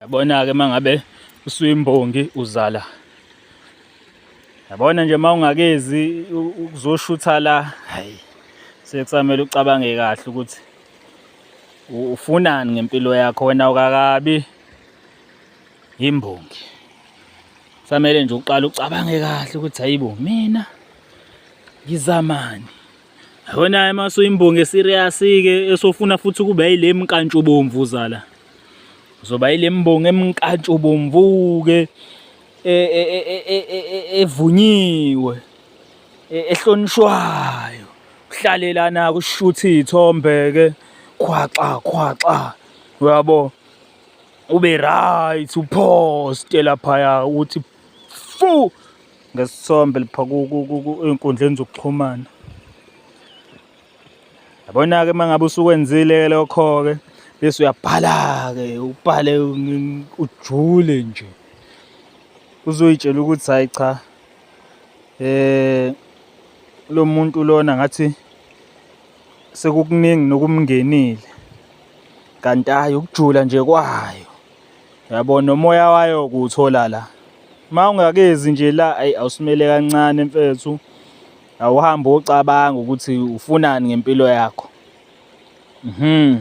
Yabona-ke uma ngabe usuyimbongi uzala. Yabona nje uma ungakezi ukuzoshutha la, hhayi sekusamele ucabange kahle ukuthi ufunani ngempilo yakho wena awukakabi imbongi. Kusamele nje uqale ucabange kahle ukuthi hayibo mina ngizamani. Yabona uma usuyimbongi eserious-ke esofuna futhi ukuba yile mnkantshubomvu uzala. Uzoba yile mbongi emnkantshubomvu-ke e, e, e, evunyiwe ehlonishwayo. Uhlale lana kushutha iy'thombe-ke khwaxa khwaxa uyabo. Ube right uphoste laphaya uthi fu ngesithombe lapha ey'nkundleni zokuxhumana. Yabona-ke uma ngabe usukwenzile-ke lokho-ke bese uyabhala-ke ubhale ujule nje uzoyitshela ukuthi hhayi cha eh lo muntu lona ngathi sekukuningi nokumngenile kanti hhayi ukujula nje kwayo yabo nomoya wayo kuwuthola la uma ungakezi nje la ayi awusimele kancane mfethu awuhambe ucabanga ukuthi ufunani ngempilo yakho. Mhm.